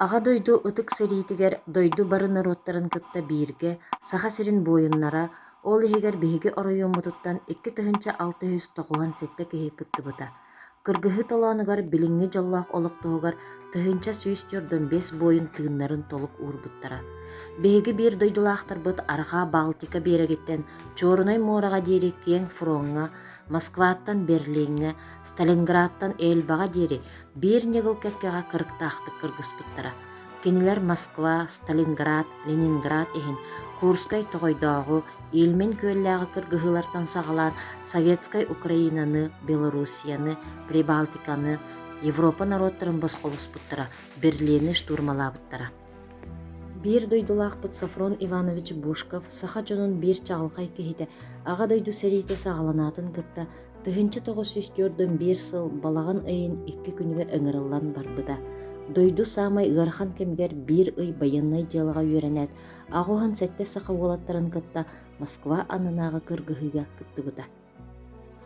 Аҕа дойду ытык сэриитигэр дойду бары норуоттарын кытта бииргэ Саха сирин буойуннара, ол иһигэр биһиги оройуоммутуттан 2697 киһи кыттыбыта. Кыргыһыы толоонугар билиҥҥи дьоллоох олох туһугар 1145 буойун тыыннарын толук уурбуттара. Биһиги биир дойдулаахтарбыт Арҕаа Балтика биэрэгиттэн Чуорунай муораҕа диэри киэҥ фроҥҥа, Москваттан Берлиҥҥэ, Сталинградтан Эльбаҕа диэри биир ньыгыл кэккэҕэ кырыктаахтык кыргыспыттара. Кинилэр Москва, Сталинград, Ленинград иһин Курскай тоҕойдооҕу, Ильмень күөллээҕи кыргыһыылартан саҕалаан Советскай Украинаны, Белоруссияны, Прибалтиканы, Европа норуоттарын босхолоспуттара, Берлини штурмалаабыттара. Биир дойдулаахпыт Софрон Иванович Бушков саха дьонун биир чаҕылхай киһитэ Аҕа дойду сэриитэ саҕаланаатын кытта 1941 сыл балаҕан ыйын икки күнүгэр ыҥырыллан барбыта. Дойду саамай ыарахан кэмигэр биир ый байыаннай дьыалаҕа үөрэнээт, 87 саха уолаттарын кытта Москва аннынааҕы кыргыһыыга кыттыбыта.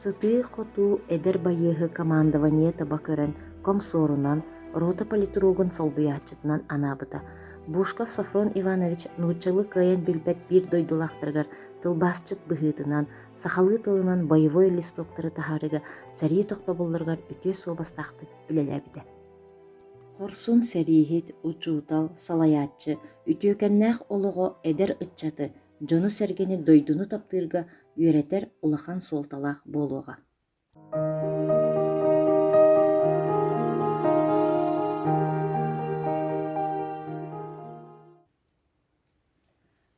Сытыы-хотуу эдэр байыаһы командование таба көрөн, комсорунан, рота политругун солбуйааччытынан анаабыта. Бушков Софрон Иванович нууччалыы кыайан билбэт биир дойдулаахтарыгар тылбаасчыт быһыытынан сахалыы тылынан боевой листоктары таһаарыыга сэрии тохтобулларыгар үтүө суобастаахтык үлэлээбитэ. Хорсун сэрииһит, учуутал, салайааччы, үтүөкэннээх олоҕо эдэр ыччаты, дьону-сэргэни дойдуну таптыырга үөрэтэр улахан суолталаах буолуоҕа.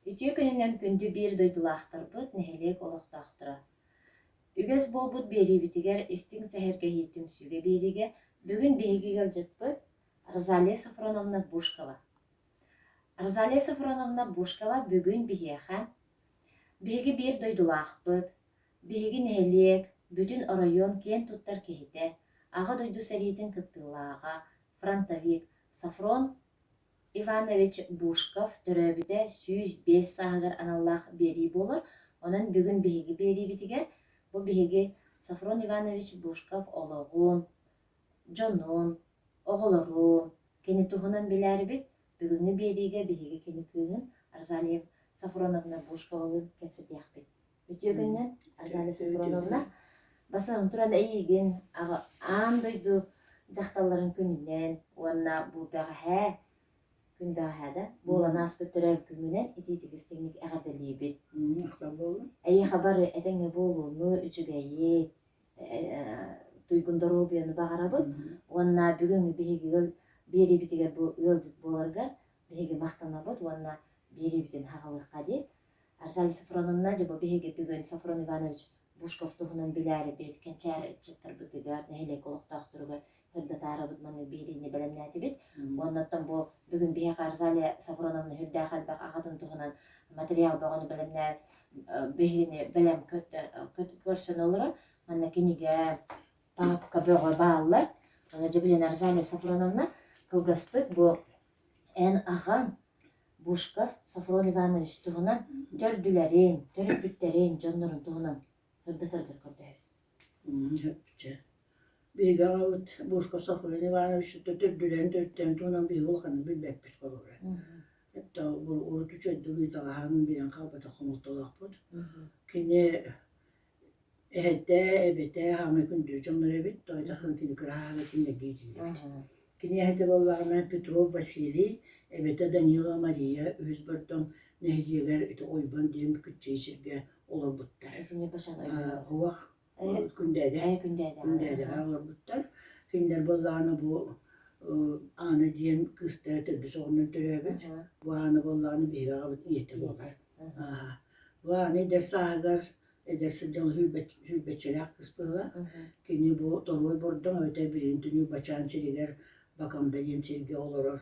Үтүө күнүнэн күндү биир дойдулаахтарбыт, нэһилиэк олохтоохторо! Үгэс буолбут биэриибитигэр истиҥ сэһэргэһии түмсүүгэ биэриигэ бүгүн биһиги ыалдьыппыт Розалия Софроновна Бушкова. Розалия Софроновна Бушкова бүгүн биһиэхэ биһиги биир дойдулаахпыт, биһиги нэһилиэк, бүтүн оройуон киэн туттар киһитэ, Аҕа дойду сэриитин кыттыылааҕа, фронтовик Софрон Иванович Бушков төрөөбүтэ 105 сааһыгар аналлаах биэрии буолар. Онон бүгүн биһиги биэриибитигэр бу биһиги Софрон Иванович Бушков олоҕун, дьонун, оҕолорун, кини туһунан билээрибит бүгүҥҥү биэриигэ биһиги кини кыыһын Розалия Софроновна Бушковалыын кэпсэтиэхпит. Үтүө күнүнэн, Розалия Софроновна. Басыһан туран эйиигин аан дойду дьахталларын күнүнэн уонна бу бэҕэһээ күн бэҕэһээ да буолан ааспыт төрөөбүт күҥҥүнэн итиитик истиҥник эҕэрдэлиибит. Эйиэхэ бары этэҥҥэ буолууну, үчүгэйи, туйгун доруобуйаны баҕарабыт уонна бүгүҥҥү биһиги биэриибитигэр бу ыалдьыт буоларгар биһиги махтанабыт уонна биэриибитин хаҕалыахха диэн Арзаль Софроновна, дьэ бу биһиги бүгүн Софрон Иванович Бушков туһунан билээрибит, кэнчээри ыччаттарбытыгар, нэһилиэк олохтоохторугар сырдатаарыбыт маннык биэриини бэлэмнээтибит. Уонна оттон бу бүгүн биһиэхэ Арзалия Софроновна сүрдээх элбэх аҕатын туһунан материал бөҕөнү бэлэмнээ биһигини бэлэм көрсөн олорор. Манна кинигэ, паапка бөҕө бааллар. Онно дьэ билэн Арзалия Софроновна кылгастык бу эн аҕаҥ Бушков Софрон Иванович туһунан төрдүлэрин, төрөппүттэрин, дьоннорун туһунан сырдатаргар көрдөһөбүн. Биһиги аҕабыт Бушков Софрон Иванович төрдүлэрин төрүттэрин туһунан биһиги улаханнык билбэппит холобура. Это урут үчүгэйдик ыйыталаһан билэн хаалбатах хомолтолоохпут. Кини Эһэтэ, эбэтэ хаамай күндү дьоннор эбит, тоойдоххун кини кыраһаҕа кинилэргэ иитиллибит. Кини эһэтэ буоллаҕына Петров Василий, эбэтэ Данилова Мария үһүс Бордоҥ нэһилиэгэр ити Ойбон диэн кыччыы сиргэ олорбуттар. Уох Күндээдэ Күндээдэҕэ олорбуттар. Кинилэр буоллаҕына бу Аана диэн кыыстара төрдүс оҕонон төрөөбүт. Бу Аана буоллаҕына биһиги аҕабыт ийэтэ буолар. Бу Аана эдэр сааһыгар Эдэр сылдьан сүүрбэччэлээх кыыс быһыылаах. Кини бу Торуой Бордоҥ эбэтэр билигин Түнүү-Бачаан сиригэр Бакамда диэн сиргэ олорор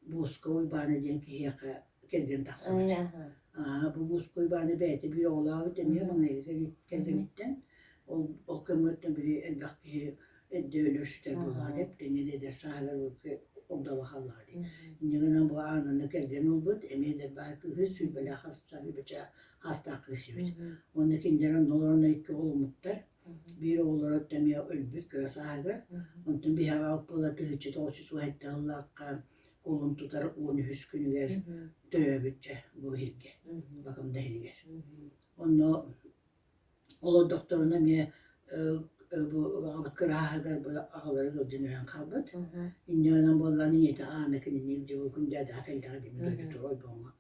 Буска Уйбаана диэн киһиэхэ кэргэн тахсыбыт. Аа, бу Буска Уйбаана бэйэтэ биир оҕолообут эмиэ маҥнайгы кэргэниттэн. Ол, ол кэмҥэ били элбэх киһи эрдэ өлөр-сүтэр буоллаҕа деп, тэҥҥэ да эдэр сааһыгар огдообо хааллаҕа дии. Инньэ гынан бу Аананы кэргэн ылбыт, эмиэ эдэр баай кыыһы сүүрбэлээх сүүрбэччэ аастаах кыыс эбит. Уонна кинилэр онно олорон икки оҕоломмуттар. Биир оҕолоро эмиэ өлбүт кыра сааһыгар. Онтон биһиэхэ буола 1997 сыллаахха Кулун тутар 13 күнүгэр төрөөбүт дьэ бу иһиргэ, Бакымда иһигэр. Онно олордохторуна эмиэ бу аҕабыт кырааһыгар бу аҕалара ыалдьан өлөн хаалбыт. Инньэ гынан буоллаҕына ийэтэ Аана кинини илдьэ бу күн дьээдэҕэ кэллэҕэ дии дойдутугар ойбоҥҥо.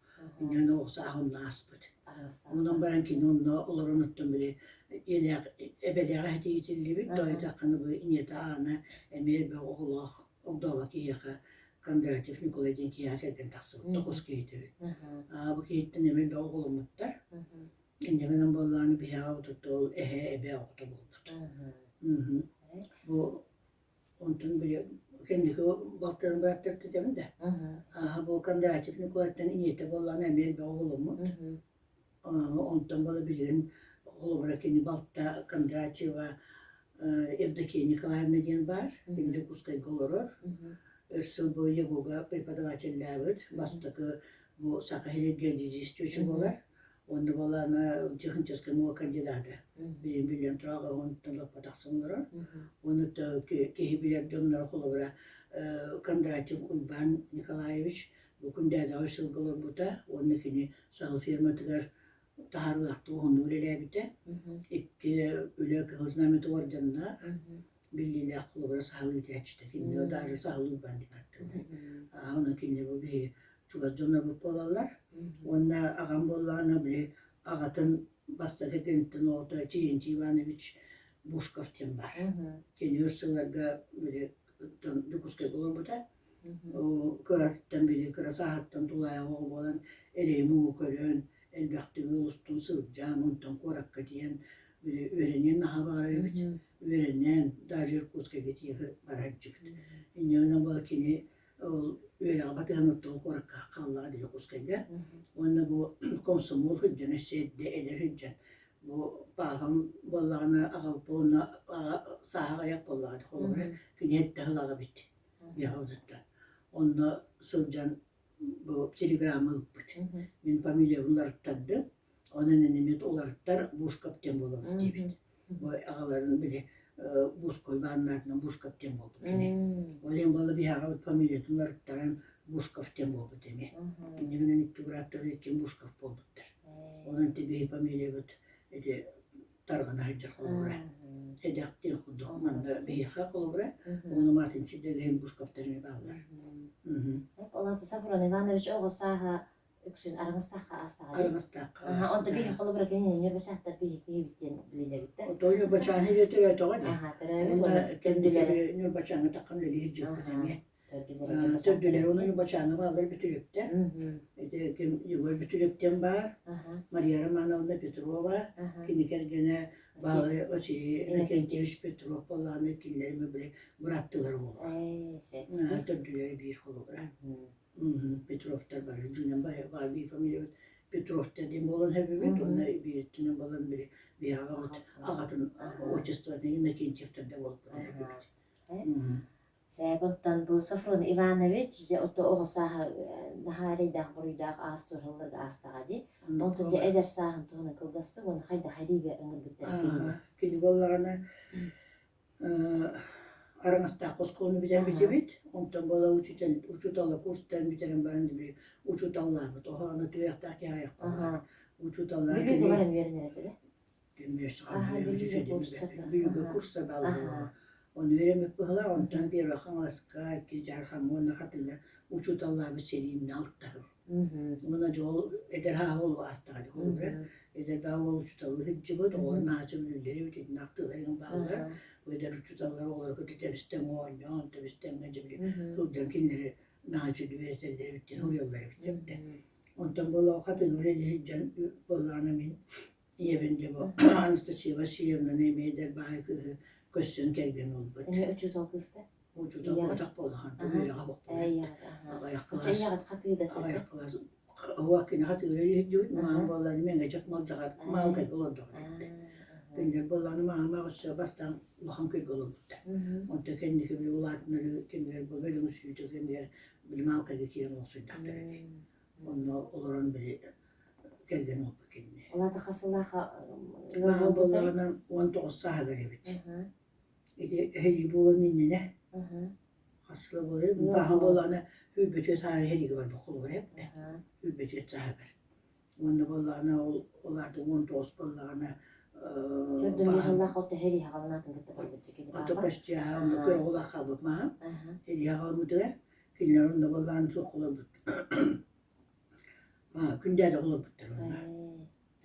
Инньэ гынан оҕо сааһа онно ааспыт. Онон баран кини онно олорон оттон били ийэлээх эбэлээх эһэтэ иитиллибит, тоойутаххына бу ийэтэ Аана эмиэ элбэх оҕолоох огдообо киһиэхэ Кондратьев Николай диэн киһиэхэ кэргэн тахсыбыт, тоҕус киһитэ үһү. Бу киһиттэн эмиэ элбэх оҕоломмуттар. Инньэ гынан буоллаҕына биһиэхэ отут ол эһэ эбэ оҕото буолбут. Бу онтон били кэнники балтарын бырааттар тэтэбин да. Ааһа бу Кондратьев Николайтан ийэтэ буоллаҕына эмиэ элбэх оҕоломмут. Онтон буола билигин холобура кини балта Кондратьева Евдокия Николаевна диэн баар. Кини Дьокуускайга олорор. Өр сыл бу ЯГУга преподавателлээбит. Бастакы бу Саха сирин геодезист буолар. Уонна буолаана техническай наука кандидата. Билин биллэн турар онтон лаппа тахсан олорор. Уонна киһи билэр дьонноро холобура Кондратьев Уйбаан Николаевич бу Күндээдэҕэ сылга олорбута уонна кини саһыл ферматыгар таһаарыылаахтык уһуннук үлэлээбитэ. Икки үлэ Кыһыл Знамята орденнаах, биллиилээх холобура саһыл иитээччитэ. Кинини даже саһыл Уйбаан диэн ааттыыллар. Онон кинини бу биһиги чугас дьоннорбут буолаллар. Уонна аҕам буоллаҕына, били аҕатын бастакы кэнниттэн оҕото Терентий Иванович Бушков диэн баар. Кини өр сылларга били Дьокуускайга олорбута. Кыраттан били кыра сааһыттан тулаайах оҕо буолан эрэйи-муҥу көрөн, элбэхтик ыал устун сылдьан, онтон куоракка тиийэн били үөрэниэн наһаа баҕарар эбит. Үөрэнэн, даже Иркутскайга тиийэ бара сылдьыбыт. Инньэ гынан буола кини ол үөрэҕи батыһан оттон куоракка хааллаҕа дии Дьокуускайга. Уонна бу комсомол сылдьан өссө эрдэ эдэр сылдьан бу паапам буоллаҕына аҕабыт уонна аҕа сааһа аҕыйах буоллаҕа дии холобура кини эрдэ ыһылаҕа эбит биэҕэ Онно сылдьан бу телеграмма ыыппыт. Мин фамилиябын уларыттардым. Онон энэмит уларыттар Бушков диэн буолабыт диэбит. Бу аҕаларын били Бушко Ивановна Бушков диэн буолбут кини. Ол иһин буолла биһи аҕабыт фамилиятын уларыттаран Бушков диэн буолбут эмиэ. Инньэ гынан икки бырааттара иккиэн Бушков буолбуттар. Онон ити биһи фамилиябыт ити тарҕана сылдьар холобура. Сэдэх диэн курдук манна биһиэхэ холобура уонна маатын сирдэрин Бушковтар эмиэ бааллар. Ол аата Сафрон Иванович оҕо сааһа үксүн Араҥастаахха аастаҕа дии. Араҥастаахха Аха, онто биһи холобура кинини Ньурбачаахтар биһи киһибит диэн билинэбит да. Ото Ньурбачааны илэ төрөөтөҕө дии. Аха, төрөөбүт Уонна уонна кэнники төрдүлэрэ. Ньурбачааҥҥа таххан үлэлии сылдьыбыт Аха, эмиэ. төрдүлэрэ Ньурбачаахтар Төрдүлэр уонна эбит. Ньурбачааҥҥа бааллар Бүтүрүктэр. Ити ким Егор Бүтүрүктэн баар, Аха, Мария Романовна Петрова, аха. кини кэргэнэ Василий Баалай Василий Иннокентьевич Петров буоллаҕына кинилэр били бырааттыылар буолар. Ээ, сеп. Төрдүлэрэ биир холобура. Петровтар бары дьиҥинэн баар биир фамилиябыт Петровтар диэн буолан сөбүбүт уонна биириттинэн буолан били биһи аҕабыт аҕатын отчествотын Иннокентьевтар да буолбут сөбүбүт. Сээп оттон бу Софрон Иванович дьэ ото оҕо сааһа наһаа эрэйдээх буруйдаах аас туоралларга аастаҕа дии. Онтон дьэ эдэр сааһын туһунан кылгастык уонна хайдах эриигэ ыҥырбыттара кинини. Кини буоллаҕына Араҥастаах оскуоланы бүтэрбитибит. Онтон буола учитель учууталла курстарын бүтэрэн баран били учууталлаабыт. Оһоҕону түһүөхтээх киһи аҕыйах буоллаҕа. Учууталлаан Бүлүүгэ баран үөрэнэр этэ да? Аха, Бүлүүгэ курстар бааллар. Ону үөрэммит быһыылаах. Онтон Первый Хаҥаласка, Иккис Дьаархаҥҥа уонна Хатыыга учууталлаабыт сэрииннэ алтаһым. Уонна дьэ ол эдэр сааһа ол аастаҕа дии холобура. Эдэр баа уол учууталлыы сылдьыбыт, оҕолор наһаа сөбүлүүллэр эбит, итиннэ ахтыылар эҥин бааллар. Бу эдэр учууталлар оҕолору кытта тэбис-тэҥҥэ оонньоон, тэбис-тэҥҥэ дьэ били сылдьан кинилэри наһаа үчүгэйдик үөрэтэллэр эбит диэн суруйаллар эбит сөптө. Онтон буолла хатыҥы үлэлии сылдьан буоллаҕына мин ийэбин дьэ бу Анастасия Васильевнаны эмиэ эдэр баай кыыһы көрсөн кэргэн ылбыт. Эмиэ учуутал кыыста? Учуутал буотах буоллахан үөрэҕэ бохпут. Аҕыйах кылаас аҕыйах кылаас уа кини хатыыра иһдьибит маам буоллааны мэҥэчэк малдьаҕар маалкайга олордоҕун эттэ. Кинилэр буоллааны маама өссө бастаан улахан күөлгэ олорбуттар. Онтон кэнники били улаатынары кэмигэр бу бөлүҥ сүүтэ кэмигэр били маалкайга киирэн олохсуйдахтар эти. Онно олорон били кэргэн ылбыт кинини. Улаата хас сыллаах Маам буоллаҕына 19 сааһыгар эбит. Ити эһиги буолан иннинэ хас сыла буолар бааһын буоллаҕына Сүүрбэтиэт сааһы сэриигэ барбыт холобура эбитэ. Сүүрбэтиэт сааһыгар. Уонна буоллаҕына ол ол аата 19 буоллаҕына Төрдүн быһаллаах от эһэри хаҕалаатын кытта барбыт кини Ото почти онно кыра оҕолоох хаалбыт маһа. Сэриигэ хаалбытыгар кинилэр онно буоллаҕына суох олорбут. Күндээдэ олорбуттар онно.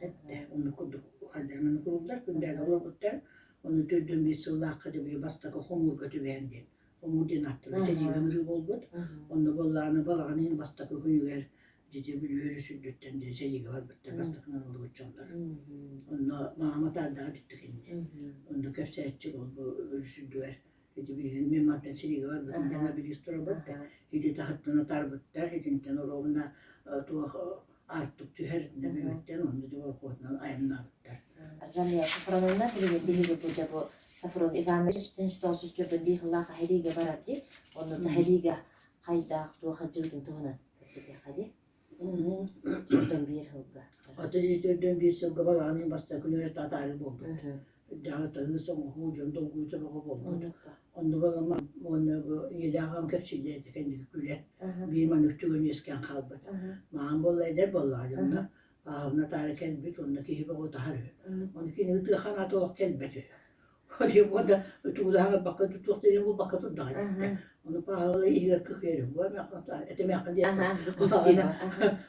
Эттэ оннук курдук хайдарынан куруллар күндээдэ олорбуттар. Ону төрдүн биир сыллаахха дьэ били бастакы хомуурга түбэһэн диэн хомуур диэн ааттыыр сэриигэ ыҥырыы буолбут. Онно буоллаҕына балаҕан ыйын бастакы күнүгэр дьэ Бүлүү өрүс үрдүттэн дьэ сэриигэ барбыттар бастакынан ыллыбыт дьоннор. Онно маама таардаҕа бүттэ кинини. Онно кэпсээччи ол бу өрүс үрдүгэр ити билигин мин мантан сэриигэ барбытым диэн абилиис турабыт да ити таһыттан атаарбыттар итинтэн оруобуна туох аартык түһэр итиннэ Бүлүүттэн онно дьоборхуотунан айаннаабыттар. Арзамия Сафроновна билиги биһиги бу дьэ бу Сафрон Иванович 1904 сыллаах аһилиигэ барар дии. Онно таһилиигэ хайдаах туох дьылдын туһунан кэпсэтиэххэ дии. Төрдөн биир сылга. Аты төрдөн биир сылга балаҕанын бастакы күнүгэр татаары буолбут. Үрдээҕи таһыы соҥоһуу дьон долгуйта бөҕө буолбут. Онно балама уонна бу ийэлээх аҕам кэпсииллэр этэ кэнники күлэн. Биир маннык түгэн үөскээн хаалбыт. Маҕан буолла эдэр буоллаҕа дьонно. Пааһына таары кэлбит уонна киһи бөҕө утаһар үһү. Ону кини ытыахан аата олох кэлбэт үһү. Уонна туулаһан туох да булбакка турдаҕа диэттэ. Ону Павел иһигэр кыһыйар бу этэмээххин диэххэ.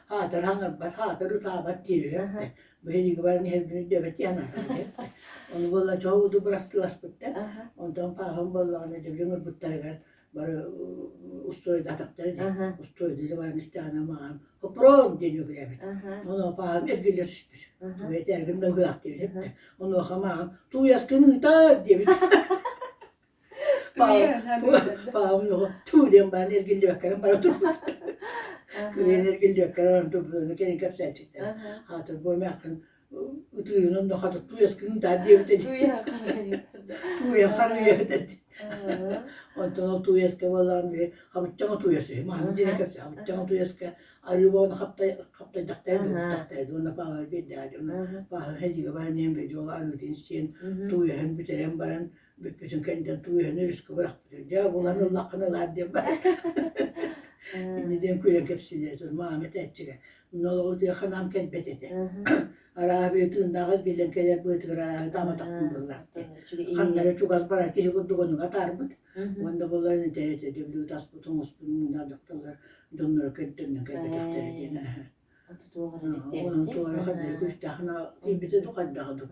Хаатыр хаҥарбат, хаатыр ытаабат диир үһү. Бэһилиги баран иһэрбин өйдөөбөт диэн аатар. Ону буолла чоҕуду бырастыыласпыттар. Онтон Павел буоллаҕына дьэ ыҥырбыттарыгар бары устуойдаатахтара дии. Устуойдуу баран истэҕинэ маҕан «Хопрон» диэн үөгүлээбит. Онуоха Паам эргиллэ түспүт. Тугу этээргин да ыһыах диэбит эбит. Онуоха маҕан «Тууйаскын ыытаар» диэбит. Паам туу диэн баран эргиллибэккэрин бара турбут. Күрүөн эргиллибэккэрин баран турбут. Кэлин кэпсээччиктэр. Хаатыр бу эмээххин ытыырын онно хата тууйаскын ыытаар диэбит этэ. Тууйа харыйа этэ. Онтон ол тууйаска буоллаҕын били хабыччаҥа тууйас үһү. Мааны диэн кэпсээ хабыччаҥа тууйаска арыы буолан хаптайдахтара дуоттахтара уонна пааһа биэрдэҕэ дии. Пааһа сэриигэ баран иһэн били дьуола арыытын сиэн тууйаһын бүтэрэн баран бүппүтүн кэнниттэн тууйаһын өрүскэ бырахпыт. Дьэ булан ыллаххына ылаар диэн бар. Инньэ диэн күлэн кэпсииллэр. Маама этээччигэ Нолоҕу тыа ханаам кэлбэт этэ. Арааһа били тыыннааҕы эргиллэн кэлэр быатыгар арааһы тааматахпын быһыылаах дии. Ханна эрэ чугас барар киһи курдук оннук атаарбыт. Уонна буолан этэ этэ дөблүү таспыт оҥоспут муҥнаах дьахталлар дьонноро кэлтөннөн кэлбэтэхтэрэ диэн аһа. Онон туора ханна күүстээх киирбитэ ду хайдаҕа ду.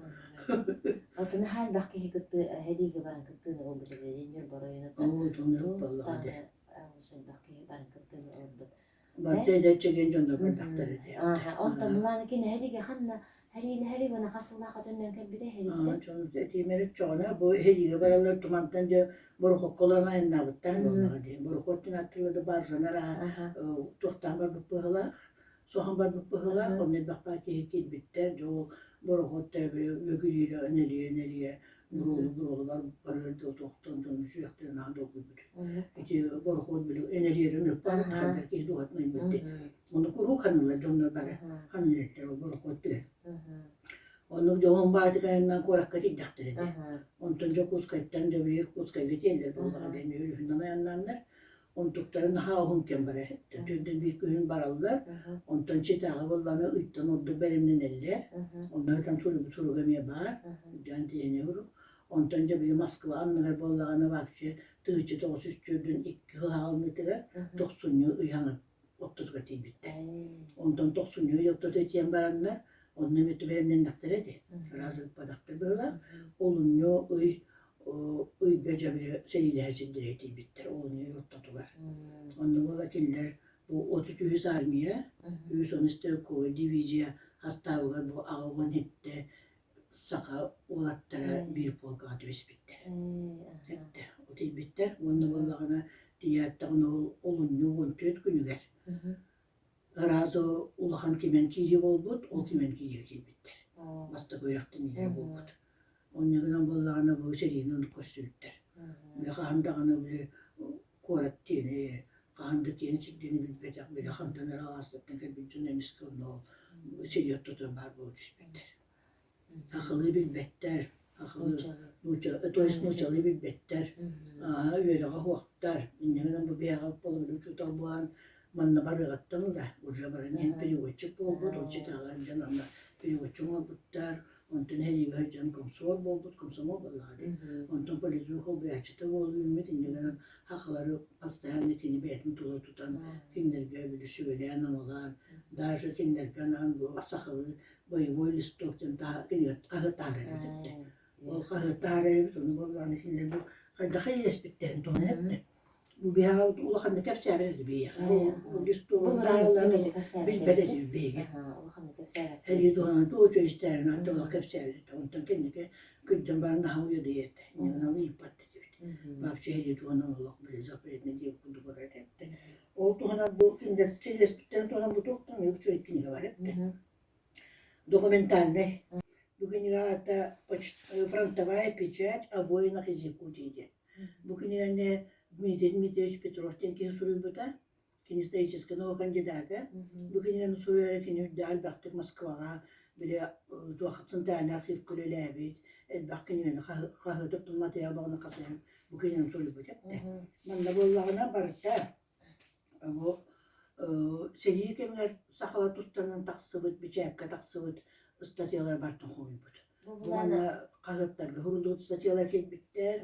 Отун хаалбах киһи кытты хэриигэ баран кыттыыны ылбыт этэ Ньурба оройуонуттан. Оо, тоннурук баллаҕа дии. Элбэх киһи баран кыттыыны ылбыт. Барыта эдэрчэгиэн дьоннор бардахтара Ааһа, онтон былааны кини эһэлигэ ханна хэриилэһэри уонна хас сыллаах өтөннөн кэлбитэ эһэлиттэн? Дьон этиимэр оччоҕуна бу эһэлигэ бараллар тумантан дьэ борохуокка айаннаабыттар буоллаҕа дии. Борохуот диэн аттылар да баржанар туохтаан барбыт быһыылаах, соһон барбыт быһыылаах, онно элбэх баар киһи киирбиттэр. Дьэ ол борохуот үөгүлүүрэ өнөлүйэ-өнөлүйэ буруолу-буруолу барар туохтан дьону сүрэхтэрин аан долгуйбут. Ити борохуот били энэлиэрин ыппаабыт хандар киһи дууһатын ыйбыт дии. Ону куруук ханыыллар дьоннор бары ханыыр этилэр ол борохуот тыа. Оннук дьоһун баатык айаннаан куоракка тиийдэхтэрэ дии. Онтон Дьокуускайтан Дьобуйа Иркутскайга тиэллэр буоллаҕа дии эмиэ өрүһүнэн айаннааннар Онтуктара наһаа уһун кэм барар. Төрдүн биир күһүн бараллар, онтон Читаҕа буоллаҕына ыйтан ордук бэлэмнэнэллэр. Онно ыытан суруйбут суруга эмиэ баар, үрдээн тиийэн урук. Онтон дьэ били Москва анныгар буоллаҕына вообще 1942 сыл аҕалыныытыгар тохсунньу ый ортотугар тиийбиттэр. Онтон тохсунньу ый ортото тиийэн бараннар, онно эмиэ бэлэмнэннэхтэрэ дии. Ыраас ыыппатахтар быһыылаах. Олунньу ый ыйга дьэ били сэриилэһэр сирдэрэ тиийбиттэр олунньу ортотугар. Онно буола кинилэр бу 33 армия, 110 стрелковай дивизия састаабыгар бу 87 саха уолаттара биир полкаҕа түбэспиттэр. Эттэ, ол тиийбиттэр уонна буоллаҕына тиийээт ол олунньу 14 күнүгэр Ыраас улахан кимэн киирии буолбут, ол кимэн киириигэ киирбиттэр. Бастакы үөрэхтэниилэрэ буолбут. Онньа гынан буоллаҕына бу сэриини оннук көрсүбүттэр. Били хаһан даҕаны били куорат диэни, хаһан да киэҥ сир диэни билбэтэх, били хантан эрэ алаастартан кэлбит дьон эмискэ онно ол сэрии ортотугар баар буола түспүттэр. Сахалыы билбэттэр. Сахалыы, нуучча, то есть нууччалыы билбэттэр, үөрэҕэ суохтар. Инньэ гынан бу биһиэхэ половина учуутал буолан манна барыаҕыттан ыла уже баран иһэн переводчик буолбут, ол читаҕа дьон онно переводчик оҥорбуттар, онтон сэриигэ сылдьан комсомол буолбут, комсомол буоллаҕа дии. Онтон политрук холбуйааччыта буола үүммүт, инньэ гынан сахалары постоянно кини бэйэтин тула тутан кинилэргэ били сүбэлээн-амалаан, даже кинилэргэ анаан бу сахалыы боевой листок диэн кинигэ хаһыат таһаарар эбит этэ. Ол хаһыат таһаарар эбит, ону буоллаҕына кинилэр бу хайдах илиэспиттэрин туһунан эттэ. Бу биһиэхэ улаханнык кэпсээбэт этэ биһиэхэ. Ол листогун таһааралларын билбэт этибит биһиги. Һэлии туһунан туох үчүгэйдэрин аата олох кэпсээбит этэ. Онтон кэнники кырдьан баран наһаа уйадыйа этэ. Инньэ ыйыппат этибит. Вообще һэлии туһунан олох били запретный диэн курдук барар этэ. Ол туһунан бу кинилэр силлэспиттэрин туһунан бу туохтан үчүгэй кинигэ бар этэ. Документальнай. Бу кинигэ аата «Фронтовая печать о воинах из Якутии» диэн. Бу кинигэни Дмитрий Дмитриевич Петров диэн киһи суруйбута. Кини историческай наука кандидата. Бу кинигэни суруйара кини үрдээх элбэхтик Москваҕа били туох центральный архивка үлэлээбит, элбэх кинигэни хаһыат материал баҕана хасыһан бу кинигэни суруйбут этэ. Манна буоллаҕына барыта Бу сэрии кэмигэр сахалар тустарынан тахсыбыт, бичээккэ тахсыбыт ыстатыйалар барытын хомуйбут. Бу манна хаһыаттарга суруллубут статьялар киирбиттэр,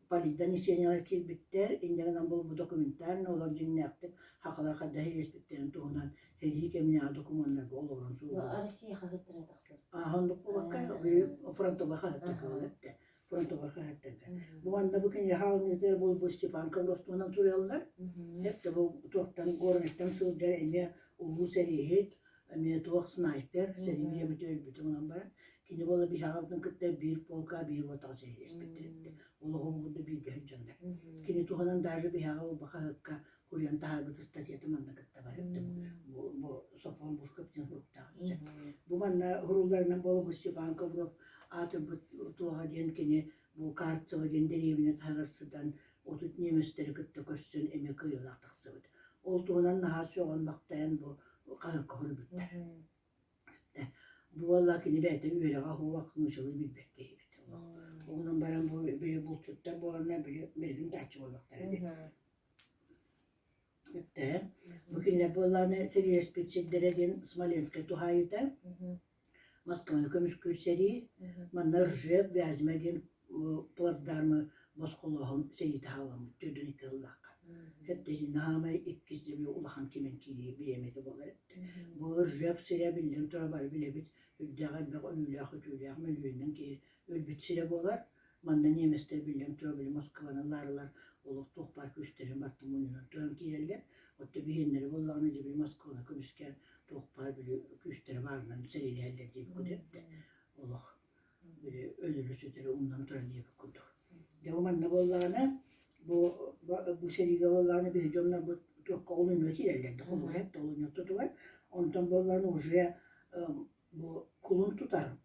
политдонесениелар киирбиттэр, инньэ гынан бу документально олор дьиҥнээхтик сахалар хайдах иэспиттэрин туһунан сэрии кэминээҕи докумуоннарга олорон суруллубут. Россия хаһыаттара тахсыбыт. Аа, оннук буолбакка, фронтовой хаһыаттарга буолар этэ. Фронтовой хаһыаттарга. Бу манна бу кинигэ хаалыныытыгар бу Степан Ковров туһунан суруйаллар. Эптэ бу туохтан Горнайтан сылдьар эмиэ улуу сэрииһит, эмиэ туох снайпер, сэрии бириэмэтэ өлбүтэ онон баран. Кини буола биһиэхэ кытта биир полка, биир уотаҕа сэриилэспиттэр эбит. Олоҕун курдук бииргэ сылдьаннар. Кини туһунан даже биһиэхэ бу хаһыакка суруйан таһаарбыт ыстатыйата манна кытта бар эбит. Бу, бу Софрон Бушков диэн суруктаах өссө. Бу манна сурулларынан буола бу Степан Ковров аатырбыт туоҕа диэн кини бу Карцево диэн дэриэбинэ таһыгар сытан 30 немецтэри кытта көрсөн эмиэ кыайыылаах тахсыбыт. Ол туһунан наһаа сөҕөн-махтайан бу хаһыакка суруйбуттар. Бу буолла кини бэйэтэ үөрэҕэ суох нууччалыы билбэт киһи эбит. Онон баран бу били булчуттар буоланнар били билигин тааччы буоллахтара дии. Өттө. Бу кинилэр буоллаҕына сэриилэспит сирдэрэ диэн Смоленскай туһаайыыта, Москваны көмүскүүр сэрии, манна Ржев, Вязьма диэн плацдармы босхолооһун сэриитэ хаалламмыт 42 сыллаахха. Эптэтин хаамай иккис дьэби улахан кимэн киирии бириэмэтэ буолар эбит. Бу Ржев сирэ биллэн турар бары билэбит, үрдээх элбэх өлүүлээх-өтүүлээх мөлүйүөнүнэн киһи өлбүт сирэ буолар. Манна немецтэр биллэн турар били Москваны ылаарылар олох туох баар күүстэрин барытын мунньунан туран киирэллэр. Оттон биһиэннэрэ буоллаҕына дьэ били Москваны көмүскээн туох баар били күүстэрэ баарынан сэриилэһэллэр диэбит курдук эбитэ. Олох били өлөрү-сүтэри умнан туран диэбит курдук. Дьэ бу манна буоллаҕына бу бу сэриигэ буоллаҕына биһи дьоннорбут туохха олунньуга киирэллэр да холобура эттэ олунньу ортотугар. Онтон буоллаҕына уже бу кулун тутар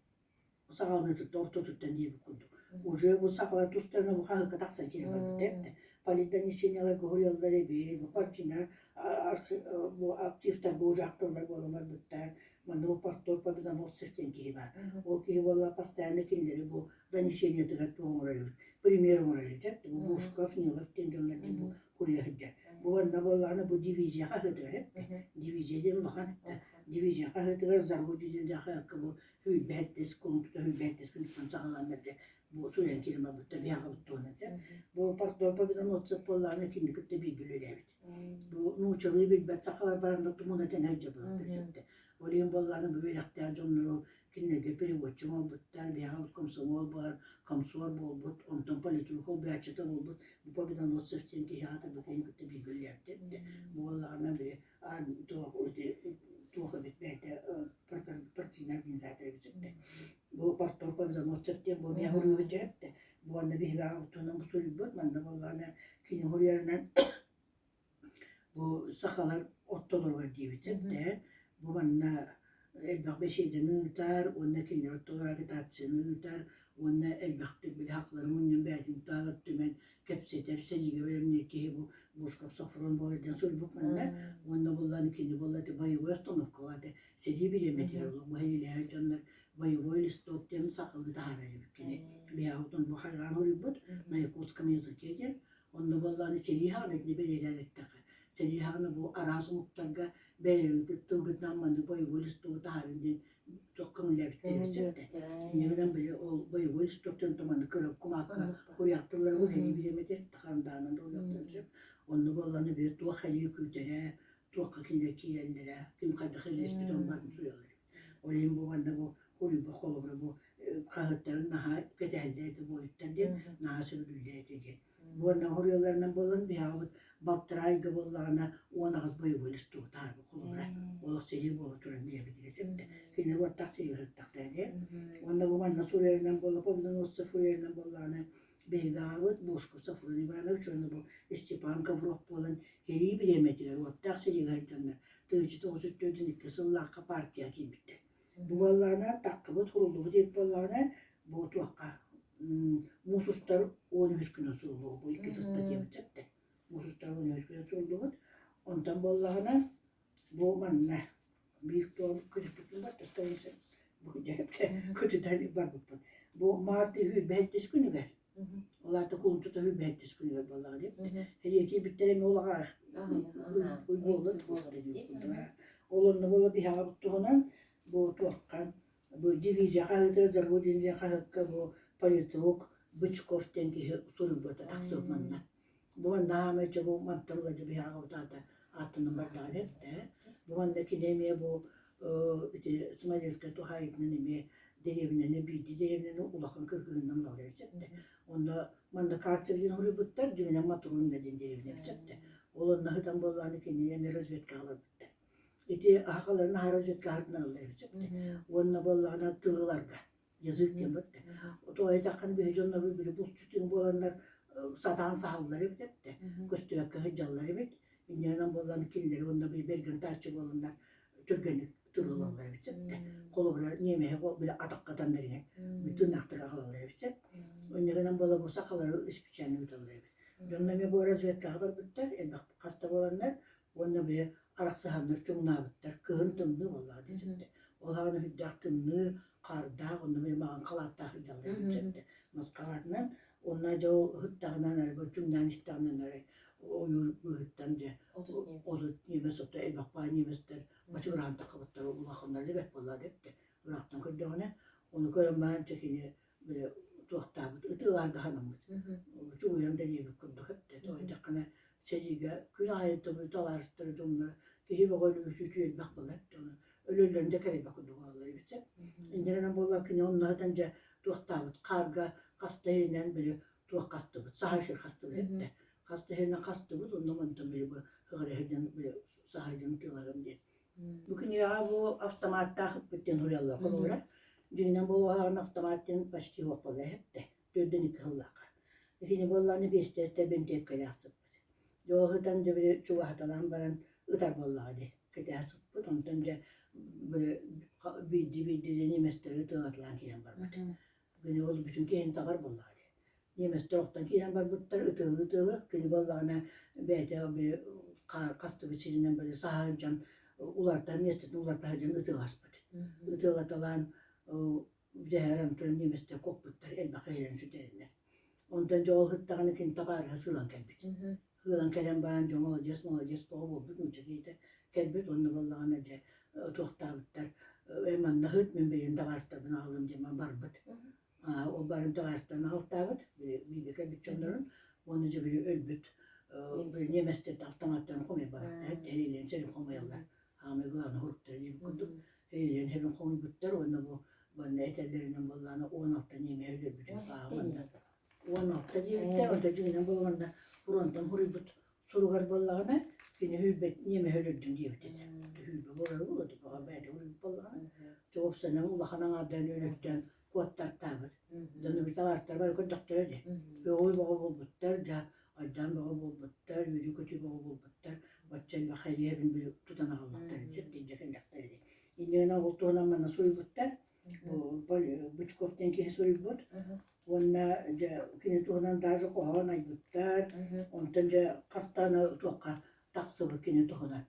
саҕаланыытыттан ортотуттан диэбит курдук. Уже бу сахалар тустарына бу хаһыакка тахсан киирэн барбыт эбит. Политдонесениеларга суруйаллар эбит, бу партийна бу активтарга уже ахтыллар буолан барбыттар. Манна бу Парторг Победоносцев диэн киһи баар. Ол киһи буолла постоянно кинилэри бу донесениетыгар туох оҥорор эбит, пример оҥорор эбит. Бу Бушков, Нилов диэн дьоннор диэн бу куруйа сылдьар. Бу манна буоллаҕына бу дивизия хаһыатыгар эттэ. Дивизия диэн улахан этэ. Дивизия хаһыатыгар Зародье диэн хаһыакка бу сүүрбэһэттис кулун сүүрбэһэттис күнүттэн саҕалаан дьэ бу суруйан киирэн барбыттар биһиэхэ туһунан сөп. Бу Парторг Победоносцев буоллаҕына кинини кытта бииргэ үлэлээбит. Бу нууччалыы билбэт сахалар бараннар тумуна тэнэ сылдьар сөптө. Ол иһин буоллаҕына бу үөрэхтээх дьоннору кинилэргэ переводчик оҥорбуттар, биһиэхэ комсомол буолар, комсор буолбут, онтон политрук холбооччута буолбут бу Победоносцев диэн киһи аата бу киһини кытта бииргэ үлэлээбит. Бу буоллаҕына били туох туох эбит бэйэтэ партийнай организатор эбит сөптө. Бу Парторг Победоносцев диэн бу миэхэ уруйга дьэрэптэ. Бу манна биһиги аҕабытынан бу суруйбут, манна буоллаҕына кини суруйарынан бу сахалар ортолоругар диэбит сөптө. Бу манна элбэх бэсиэдэни ыытар уонна кинилэр ортолоро агитацияны ыытар уонна элбэхтик били хахлары мунньан бэйэтин тааҕар түмэн кэпсэтэр, сэриигэ бэлэмниир киһи бу Бушков Софрон буолар диэн суруйбут манна уонна буллан кини буолла ити боевой остановкаҕа ити сэрии бириэмэтигэр олох бу сэриилэһэр дьоннор Боевой листок диэн сахалыы таһаарар эбит кини. Биһиэхэ бу хайҕаан суруйбут на якутском языке диэн. Онно буоллаҕына сэрии хаҕына итини бэлиэтээн эттэххэ, сэрии хаҕына бу араас омуктарга бэйэлэрин тылгытынан маннык боевой листогу таһаарыҥ диэн туох көҥүллээбиттэр эбит сөптө. Инньэ гынан били ол боевой листоктан маннык кыра кумаакка хуруйаахтыллара бу сэрии бириэмэтэ тахарандаанан да уруйахтарын сөп. Онно буоллаҕына били туох сэрии күүтэрэ, туохха кинилэр киирэллэрэ, ким хайдах илиэспит он барын суруйаллар эбит. Ол иһин бу манна бу хуруйбут холобура бу хаһыаттарын наһаа кэтэһэллэр этэ буойуттар диэн, наһаа сөбүлүүллэр этэ диэн. Уонна хоруйалларынан буолан биһиэхэ балтараа ыйга буоллаҕына 18 боевой листок таһаарбыт холобура. Олох сэрии буола туран биэрбитигэр сөптө. Кинилэр уоттаах сэриигэ сырыттахтара дии. Уонна бу манна суруйарынан буолла, Победоносцев суруйарынан буоллаҕына биһиги аҕабыт Бошков Софрон Иванович уонна бу Степан Ковров буолан сэрии бириэмэтигэр уоттаах сэриигэ сылдьаннар 1942 сыллаахха партияҕа киирбиттэр. Бу буоллаҕына таххыбыт, суруллубут диэбит буоллаҕына, бу туохха муус устар 13 күнүн суруллубут, бу иккис ыстатыйабыт сөптө. Муус устар 13 күнүн суруллубут. Онтон буоллаҕына бу манна биир туом көтүппүппүн барта страница бу көтүтэн барбыппын. Бу март 27 күнүгэр Ол аата кулун тутар бэһэттис күнүгэр буоллаҕа диэбит. Эриэки бүттэр эмиэ улаҕа ый буолла Ол онно буола биһэҕэбит туһунан бу туохха бу дивизия хаһыатыгар Зарводин диэн хаһыакка бу политрук Бычков диэн киһи суруйбута тахсыбыт манна. Бу манна аамай бу мантан ыла биһэҕэбит аата ааттанан бардаҕа диэбит. Бу манна кини эмиэ бу ити Смоленскай туһаайыытынан эмиэ дэриэбинэни биирдии дэриэбинэни улахан кыргыһыынан ылаллар эбит Онно манна Карцев диэн суруйбуттар, дьиҥинэн Матрунна диэн дэриэбинэ эбит Ол онно сытан буоллаҕына кинини эмиэ разведкаҕа барбыттар. Ити аһахаларын аһа разведкаҕа ылаллар эбит Уонна буоллаҕына тылыларга язык диэн барда. Тоҕо этаххына биһи дьоннорбут били булчут буоланнар сатаан саһаллар эбит эбит көстүбэккэ сылдьаллар эбит. Инньэ буоллан кинилэри уонна били бэргэн тааччы буоланнар түргэнник тыл ылаллар эбит сөп Холобура ньиэмэһи били атахха таннарынан тыыннаахтык аҕалаллар эбит сөп. Инньэ гынан буола бу сахалары испичээнэ ыыталлар эбит. Дьонно эмиэ бу разведкаҕа барбыттар, элбэх хаста буоланнар уонна били арахсыһаннар чуҥнаабыттар. Кыһын тымныы буоллаҕа дии сөптө. Ол аҕана сүрдээх тымныы, хаардаах, онно били маҕан халааттаах сылдьаллар эбит сөптө. Мас халаатынан уонна дьэ ол ыһыктаҕынан эрэ чуҥнаан истэҕинэн эрэ ойуур быыһыттан дьэ 30 ньиэмэс ото элбэх баай ньиэмэстэр бачыгыраан таххыбыттар улаханнар да бэрт буоллаҕа диэбиттэр. Ыраахтан көрдөҕүнэ ону көрөн баран чэ кини били туохтаабыт ытыалаарга санаммыт. Чугуйан да диэбит курдук эттэ. Тоҕо диэтэххинэ сэриигэ күн аайы табаарыстара дьонноро киһи бөҕө өлүүтү элбэх буолар эбит. Ону өлөллөрүн да кэрэйбэт курдук буолаллар эбит сөп. Инньэ гынан буоллар кини онно сытан дьэ туохтаабыт хаарга хаста иһинэн били туох хастыбыт, саһа сир хастыбыт эттэ. Хаста иһинэн хастыбыт, онно мантан били бу ыҕыраһыдьан били саһайдьан ытыаларым диэн. Бу кинигэҕэ бу автоматтаах ыппыт диэн суруйаллар холобура. Дьиҥинэн буолуоҕаҕын автомат диэн почти суох буолла эһэттэ. Төрдүн икки сыллаахха. Итини буоллаҕына биэстэстэр бинтиэпкэлээх сыппыт. Дьэ ол сытан дьэ били чугаһаталаан баран ытар буоллаҕа дии. Кэтэһэ сыппыт. Онтон дьэ били биирдии-биирдии немецтэри ытыалаталаан киирэн барбыт. Кини ол бүтүн киһини табар буоллаҕа дии. Немецтэр охтон киирэн барбыттар, ытыалыы-ытыалыы, кини буоллаҕына бэйэтэ били хастыбыт сиринэн били саһа сылдьан уларыта миэстэтин уларыта сылдьан ытыаласпыт. Ытыалаталаан дьэһэрэн туран немецтэр куоппуттар, элбэх киһилэрин сүтэрэннэр. Онтон дьэ ол сыттаҕына кини табаарыһа сыылан кэлбит. Ыалан кэлэн баран дьэ молодец, молодец тоҕо буолбут нуучча киһитэ кэлбит уонна буоллаҕына дьэ туохтаабыттар эн манна сыт мин билигин табаарыстарбын аҕалыам диэн барбыт. Ол баран табаарыстарын аҕалтаабыт бииргэ кэлбит дьоннорун уонна дьэ били өлбүт ньиэмэстэр автоматтарын хомуйбатахтар эриилэрин сэрин хомуйаллар аамай главный хоруктара диэбит курдук эриилэрин сэбин хомуйбуттар уонна бу манна этэллэринэн буоллаҕына 16 ньиэмэһи өлөрбүтүн манна 16 диэбиттэр, онто дьиҥинэн буоллаҕына фронтан суруйбут суругар буоллаҕына кини сүүрбэт ньиэмэһи өлөрдүм диэбит этэ. Сүүрбэ буолара буолуо баҕар бэйэтэ суруйбут буоллаҕына. Чугупсанан улахан аҥаардаан өлөртөөн куоттартаабыт. Дьону табаарыстар бары көрдөхтөрө дии. Өҕүй бөҕө буолбуттар, дьэ айдаан бөҕө буолбуттар, үөрүү-көтүү бөҕө буолбуттар. Бачча элбэх эриэбин били тутан аҕаллахтар, сирдиин дьэ кэллэхтэрэ дии. Инньэ гынан ол туһунан манна суруйбуттар. Бычков диэн киһи суруйбут уонна дьэ кини туһунан даже хоһоон айбыттар, онтон дьэ хастаана туохха тахсыбыт кини туһунан.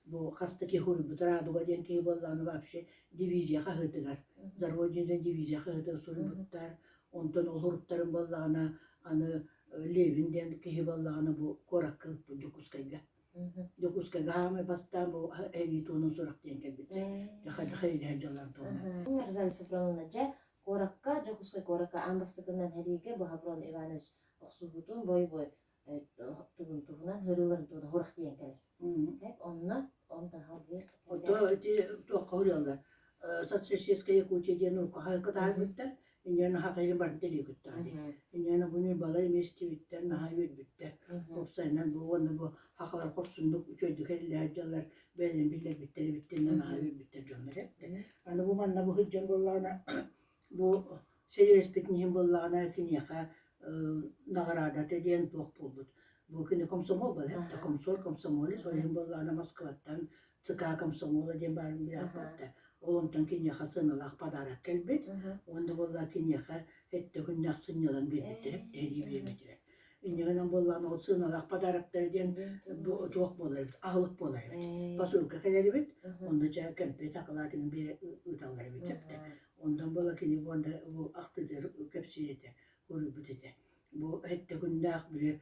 Бу хас да киһи суруйбут Радуга диэн киһи буоллаҕына вообще дивизия хаһыытыгар, За Родину дивизия хаһыытыгар суруйбуттар. Онтон ол суруктарын буоллаҕына аны Левин диэн киһи буоллаҕына бу куоракка ыыппыт Дьокуускайга. Дьокуускайга хаамай бастаан бу эбии туһунан сурах диэн кэлбит. Дьэ хайдах дьаллар туһунан. Розалия Софроновна, дьэ, куоракка, Дьокуускай куоракка аан бастакынан сэриигэ бу Хаброн Иванович охсуһуутун бой-бой тугун туһунан, һырыыларын туһунан сурах диэн кэлэр. Онно онтон салгыы Ото ити туохха уруйаллар Социалистическая Якутия диэн урукку таһаарбыттар. Инньэ наһаа хайы барда илиикүттэҕэ дии. Инньэ бу ньурбалар эмиэ истибиттэр, наһаа үөрбүттэр. Уопсайынан бу уонна бу хахалар хорсуннук үчүгэйдик эриллэһэр дьаллар бэйэлэрин биллэрбиттэр эбиттэринэн наһаа үөрбүттэр дьоннор эбиттэр. Аны бу манна бу сылдьан буоллаҕына бу сэриилэспитин иһин буоллаҕына киниэхэ наҕараадата диэн туох буолбут. Бу кини комсомол буолар да комсор комсомолец, ол иһин буоллаҕына Москваттан ЦК комсомола диэн баарын билээхпэттэ. Ол онтон киниэхэ сыаналаах подарок кэлбит. Уонна буолла киниэхэ сэттэ күннээх сынньалаҥ биэрбиттэрэ, тэрии биэрбиттэрэ. Инньэ гынан буоллаҕына ол сыаналаах подароктара диэн бу туох буолар эбит, аһылык буолар эбит. Посылка кэлэр эбит, онно чэ кэмпиэт акылаатын биэрэ ыыталлар эбит сөптө. Онтон буола кини уонна бу ахтыытыгар кэпсиир этэ, уруйбут этэ. Бу сэттэ күннээх били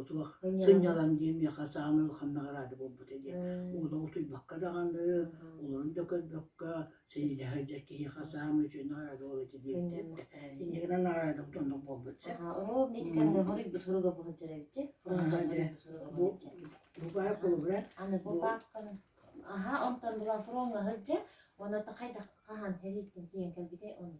туох сынньалаҥ диэн миэхэ саамай улахан наҕараада буолбута диэн. Уола утуйбакка даҕаны, олорун да көрбөккө, сэриилэһэ сылдьар киһиэхэ саамай үчүгэй наҕараада ол этэ диэбитэ. Инньэ гынан наҕараадабыт оннук буолбут сэ. Ровно ити кэмҥэ хоруйбут суруга бу сылдьар эбит Дьэ, бу бу баар холобура Аны бу паапканы аха онтон була фроҥҥа сылдьа, онно хайдах хаһан сэрииттэн тиийэн кэлбитэй ону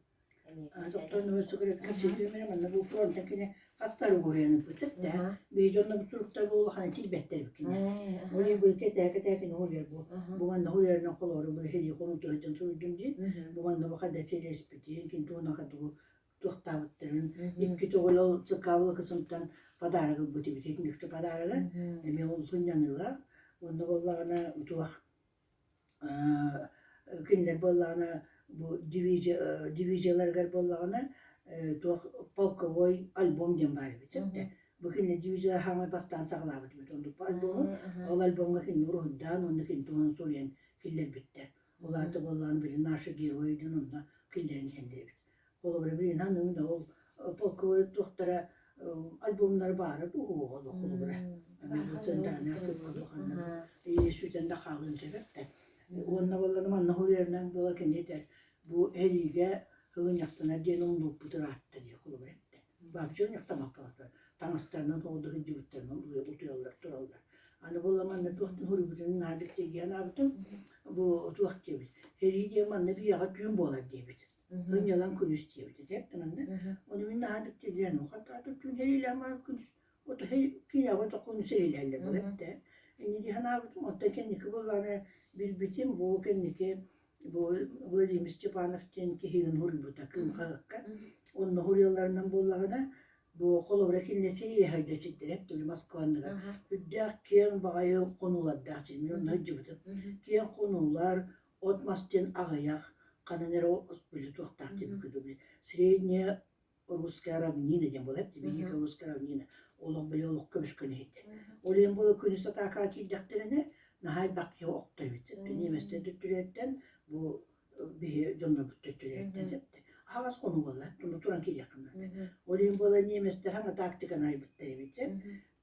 Доктор сигарет кэпсэтиэмэрэ манна бу фронтан кини хастар угуруйан ыппыт да биһи дьонно суруктар бу улахан тиийбэттэр эбиккине. Ол иһин бу кэтээ кини уруйар бу. Бу манна уруйарынан холоору бу сэрии хонууту сылдьан суруйдум диин. Бу манна бу хайда сэлэспитин, кин туонаха тугу туохтаабыттарын икки төгүл ол ЦК кысымтан подарок ылбыт эбит. Итинникте подарога эмиэ ол сынньаныылаах. Онно буоллаҕына туох Кинилэр буоллаҕына бу дивизия дивизияларыгар буоллаҕына туох полковой альбом диэн баар эбит сөптө. Бу кинилэр дивизия хаамай бастаан саҕалаабыт эбит оннук альбому. Ол альбомҥа кинини уруһуйдаан уонна кини туһунан суруйан киллэрбиттэр. Ол аата буоллаҕына били наши герои диэн онно киллэрэн иһэллэр эбит. Холобура билигин аныгы да ол полковой туохтара альбомнара баара дуу уоҕа холобура эмиэ бу центральный архивка ханна сүтэн да хаалыан сөп эбит уонна буоллаҕына манна суруйарынан буола кини этэр бу эриигэ ылынньахтанар диэн умнубуппут ыраатта диye холобура эттэ вообще ынньахтаммаппалар таҥастарынан оҕо сылдьыбыттарынан утуйаллар тураллар аны буолла манна туохтан суруйбутун наадык тиийэн аабытым бу туох диэбит эрии диэн манна биһиэхэ түүн буолар диэбит Ынньалаҥ күнүс диэбит этэ манна. Ону мин наһаа дьиктиргээн хатаата түүн сэриилээн баран күнүс ото киниэхэ токуну сэриилэһэллэр буолар этэ. Инньэ дии санаабытым. Оттон кэнники буоллаҕына билбитим бу кэнники бу Владимир Степанов диэн киһигин суруйбута Кыым хаһыакка. Онно суруйалларынан буоллаҕына бу холобура кинилэр сэриилэһэ сирдэрэ били Москва анныгар үрдээх киэҥ баҕайы хонуулардаах сир. Мин онно сылдьыбытым. Киэҥ хонуулар От-мас диэн аҕыйах, ханан эрэ били туохтаах диэбиккэ дылы средняя русская равнина диэн буолар великая русская равнина олох били олох көбүскүн иһиттэр. Ол иһин буола күнүс атаакаҕа киирдэхтэринэ наһаа элбэх киһи охтор эбит сөптө. Немецтэр төттүлэриттэн бу биһи дьоннорбут төттүлэриттэн сөптө. Аһаҕас хонуу буолла, туну туран киириэххин наада. Ол иһин буола немецтэр хаҥа тактиканы айбыттар эбит сөп.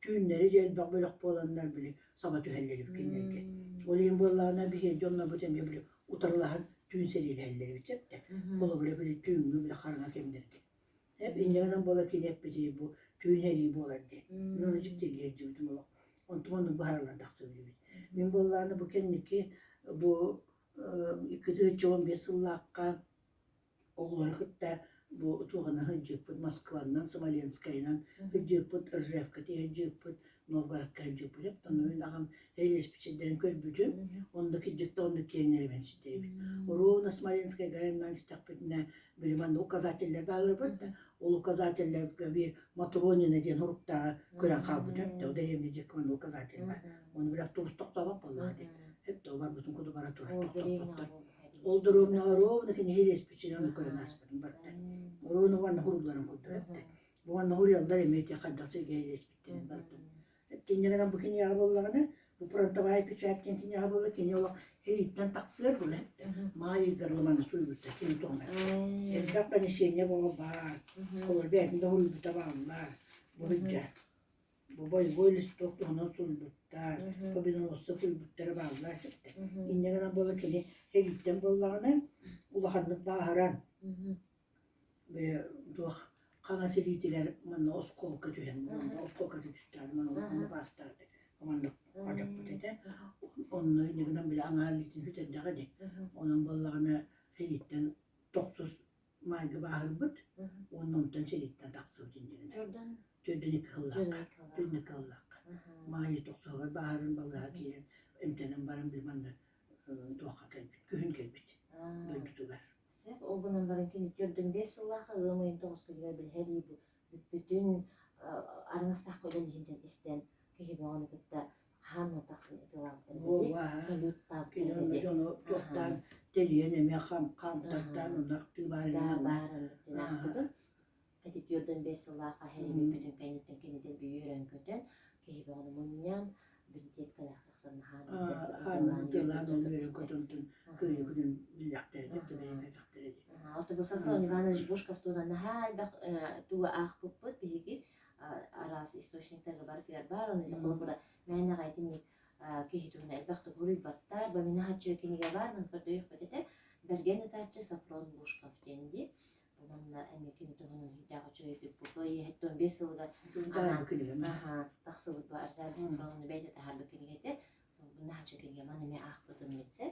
Түүннэри дьэ элбэх бөлөх буоланнар били саба түһэллэр эбит кинилэргэ. Ол иһин буоллаҕына биһиги дьоннорбут эмиэ били утарылаһан түүн сэриилэһэллэр эбит сөп да. Холобура били түүҥҥү били хараҥа кэмнэргэ. Эп инньэ гынан буола кини эппитий бу түүн эрии буолар диэн. Мин ону дьиктиргии сылдьыбытым олох. Онтум оннук быһаарыллан тахсыбыт эбит. Мин буоллаҕына бу кэнники бу 2015 сыллаахха Оҕолору кытта бу туоҕунан сылдьыппыт, Москваннан, Смоленскайынан сылдьыппыт, Ржевка сылдьыппыт, Новгородка сылдьыппыт. Оттон мин аҕам элэспит сирдэрин көрбүтүм, онно кырдьыкта оннук киэҥнэрибин сирдэрибит. Ровно Смоленскайга айаннаан истэхпитинэ, били манна указателлэр баалларбыт да, ол указателлэргэ биир Матронина диэн уруктааҕы көрөн хаалбыт өттө, ол дэриэбинэ диэки манна указатель баар. Ону били автобус тохтообот буоллаҕа дии. Өттө барбытын курдук бара турар, тохтоппоттор. Ол доруобунаҕа ровно кини иһириэспичинэн ону көрөн ааспытым барда. Ровно уонна хурулларын курдук этте. Бу уонна хуруйаллар эмиэ ити хайдах сиргэ иһириэспиттэрин бардым. Инньэ гынан бу кинигэҕэ буоллаҕына, Бу фронтовая печать диэн киниэхэ буолла, кини олох эрииттэн тахсыар була маай ыйгар ылыманы суруйбута кини туһунан. Элбэх донесение буола баар, холор бэйэтин да суруйбута бааллар, бу сылдьар. Бу боевой листок туһунан суруйбуттар, победоносцы суруйбуттара бааллар сиртэн. Инньэ гынан буола кини эрииттэн буоллаҕына улаханнык бааһыран Били туох хаҥас илиитигэр манна оскуолка түһэн оскуолка түстэҕинэ манна улаханнык баастаата маннык адьаппыт этэ. Онно иннигинэн били аҥаар илиитин сүтэрдэҕэ дии. Онон буоллаҕына сэрииттэн тохсус маайга бааһырбыт уонна онтон сэрииттэн тахсыбыт иннигинэ. Төрдүн икки сыллаахха. Төрдүн икки сыллаахха. Маайы тохсуһугар бааһыран балыыһа киирэн эмтэнэн баран били манна туохха кэлбит, күһүн кэлбит дойдутугар. Сөп, ол гынан баран кини 45 сыллаахха ыам ыйын тоҕус күнүгэр билиһэрии бүппүтүн арыҥастаахха үлэн иһин дьон истэн киһи бөҕөнү кытта хаанынан тахсан ытыалаабыттар этэ салюттаабыттар Кини онно дьону туохтаан тэлийэн эмиэ хам хаамтартаан онно ахтыы баар Да баар оннук аахпытым. Ити 45 сыллаахха эһэрии бүтүн кэнниттэн кинитин бүйүүрэн-көтөн киһи бөҕөнү мунньан бинтиэпкэлээх тахсан наһаан Тылаан ол үөрэн-көтөн кыайыы күнүн биллэхтэрэ бэйэтэхтэрэ дии. Оттон Софрон Иванович Бушков туһунан наһаа элбэх тугу аахпыппыт биһиги араас источниктарга барытыгар баар. Ону холобура мээнэҕэ итинник киһи туһунан элбэх тугу суруйбаттар. Баминаһаччы кинигэ баар, маны көрдөйүөхпүт этэ. Бэргэн ытааччы Софрон Бушков диэн дии. Манна эмиэ кини туһунан сүрдээх үчүгэйдик бу кыайыы 75 сылыгар анаан тахсыбыт бу Арзаль Сафроновна бэйэтэ таһаарбыт кинигэтэ. Наһаа кинигэ маны эмиэ аахпытым митсэ.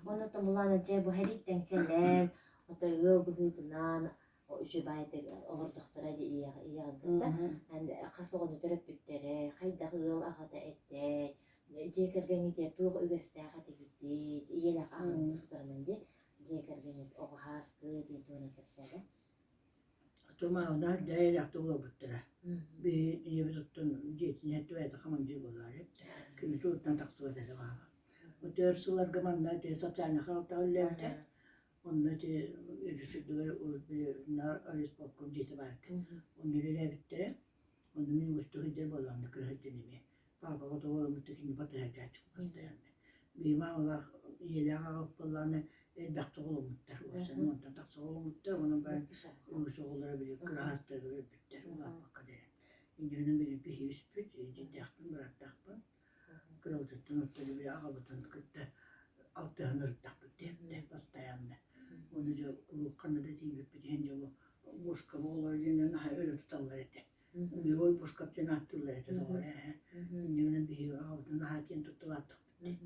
Онно Томулана дьэ бу хэриттэн кэлэн, ото ыал быһыытынан үчүгэй олордохторо дии ийэҕин кытта. Хас оҕону төрөппүттэрэ, хайдах ыал аҕата этэй, дьиэ кэргэҥҥитигэр туох үгэстээх этигитий, ийэлээх аҕаҥ тустарынан дии Дьиэ кэргэнит оҕо һааскы диэн туһунан кэпсээтэ. Тумаавна дэйэлэхтик олорбуттара. Биһи ийэбит оттон дьиэтин иһэттибээтэ хамандьыы буолаары. Кини тылыттан тахсыбат этэ баҕа. Өтөр сылларга манна ити социальнай харалтаҕа үлэлээбитэ. Онно ити өрүс үрдүгэр урут били наар райисполком дьиэтэ баар этэ. Онно үлэлээбиттэрэ. Онно мин үгүстүк сылдьар буоллаҕым кыра сылдьан эмиэ. Паапаҕа тоҕо ылыммыт кини батыһардааччы постоянно. Биир маамалаах ийэлээх аҕабыт буоллаҕына элбэхтик оҕоломмуттар. Уопсайынан уонтан тахса оҕоломмуттар. Онон баран үгүс оҕолоро били кыраһаастарыгар өлбүттэр улааппакка да эрэн. Инньэ били биһи үспүт, дьиэдээхпин, бырааттаахпын. Кырабытыттан оттон били аҕабытын кытта алтыһан ырыттахпыт диэбитэ постоянно. Ону дьэ куруук ханна да тиийбиппит иһин дьэ бу Бушка оҕолоро диэн наһаа өрө туталлар этэ. Герой Бушкап диэн ааттыыллар этэ тоҕо эрэ. Инньэ биһиги аҕабытын наһаа киэн туттулааттахпыт дии.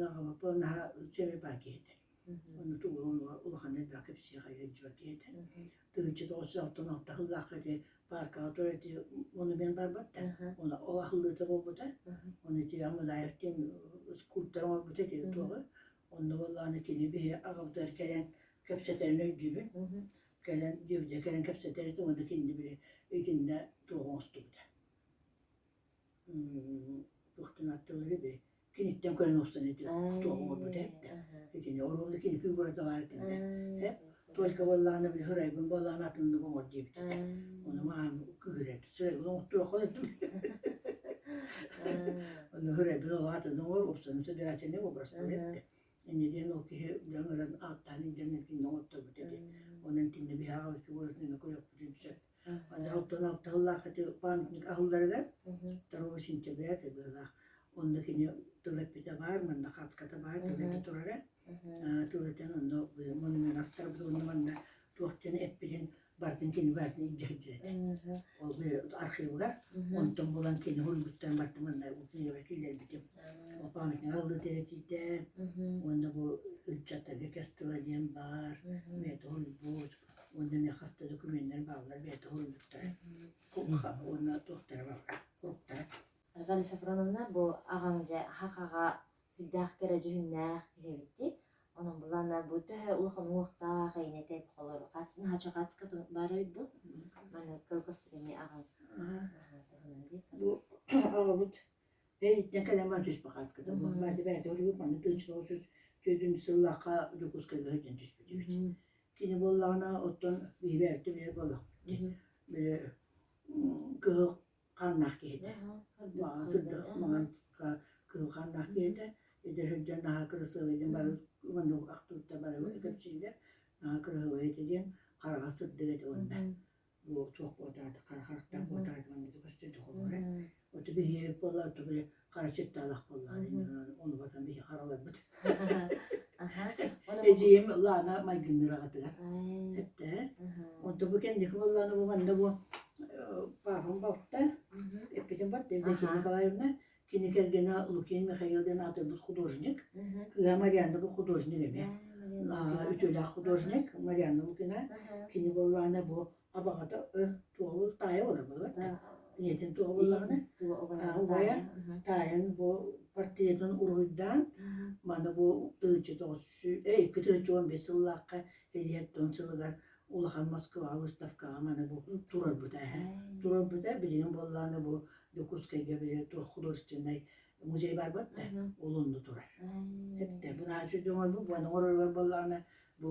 Аҕабыт наһаа сэмэй баар киһи этэ. Ону тугу улахан элбэх кэпсиэх айылдьыбат киһи этэ. 1966 сыллаахха ити пааркаҕа турар ити монумент барбат да. Оны ол аһыллыыта буолбута. Оны ити Амыдаев диэн скульптор оҥорбута ити туоҕу. Онно буоллаҕына кини биһи аҕабытыгар кэлэн кэпсэтэрин өйдүүбүн. Кэлэн дьиэбитигэр кэлэн кэпсэтэр этим уонна кинини били итиннэ туох оҥостубута. Туохтан ааттыыллар эбий киниттэн көрөн охсон ити туох оҥорбута эбитэ. Итини оруолу кини фигурата баар итиннэ. Эп только буоллаҕына били һырайбын буоллаҕына атыннык оҥор диэбит этэ. Ону маам кыыһырар сырайбын оҥортуоххун этим. Ону һырайбын ол атын оҥор упсаны собирательный образ буолар эбитэ. Инньэ диэн ол киһи дьон ыран ааттаан илдьэн итиннэ оҥотторбут этэ. Онон итиннэ биһиэхэ фигуратын көрүөхпүтүн сөп. Аны алтан алта сыллаах ити памятник аһылларыгар 2 сентября этэ быһыылаах. Онно кини тыл эппитэ баар, манна хацката баар, тыл этэ турара. Тыл этэн онно монумент астарбыт уонна манна туох диэн эппитин барытын кини барытын илдьэ сылдьар этэ. Ол архивыгар онтон булан кини суруйбуттарын барытын манна кинигэбэр киллэрбитим. Ол памятник аһыллыыта этиитэ уонна бу ыччаттарга кэс тыла диэн баар, бэйэтэ суруйбут уонна эмиэ хас да докуменнар бааллар бэйэтэ суруйбуттара уонна туохтара бааллар куруктара. Розалия Сафроновна бу аҕаҥ дьэ хахаҕа сүрдээх кэрэ дьүһүннээх киһи эбит дии. Онон былаана бу төһө улахан уҥуохтаах эйнэтэ холору наһаа хацка баар эбит бу. Маны кылгастык эмиэ аҕаҥ туһунан дии. Бу аҕабыт Эриттэн кэлэн баран түспэ хааската. Баата бэйэтэ хоруйбут манна 1904 сыллаахха Дьокуускайга сылдьан түспүт эбит. Кини буоллаҕына оттон биһи бэйэбит билэр буоллахпыт дии. Били кыһыл хааннаах киһи этэ. Маҕан сырдык маҥан кыыл хааннаах киһи этэ. Эдэр сылдьан наһаа кырасыабай диэн бары маннык ахтыбыттар бары кэпсииллэр. Наһаа кыраһыабай этэ диэн хараҕа сырдык этэ уонна бу туох буотаата хара харахтаах буотаата маннык көстүдэ холобура. Оту биһиги буолла оту били хара чыттаалах буоллаҕа ону батан биһи хараларбыт. Эдьиийим Лана майгынныыр аҕатыгар. Эптэ. Онто бу кэнники буоллаҕына бу манна бу паапам балта эппитим бат Евдокия Николаевна кини кэргэнэ Лукин Михаил диэн аатырбыт художник. Кыыһа Марианна бу художник эмиэ. Үтүөлээх художник Марианна Лукина. Кини буоллаҕына бу абаҕата туоҕул таайа буолар буолбат да ийэтин туоҕа буоллаҕына убайа таайын бу портретын уруһуйдаан маны бу 1915 сыллаахха Ильяттон сылыгар улахан Москваҕа выставкаҕа маны бу турарбыта эһэ турарбыта билигин буоллаҕына бу Дьокуускайга били туох художественнай музей барбат да ол онно турар эптэ бу наһаа үчүгэй оҥорбут бу оҥороругар буоллаҕына бу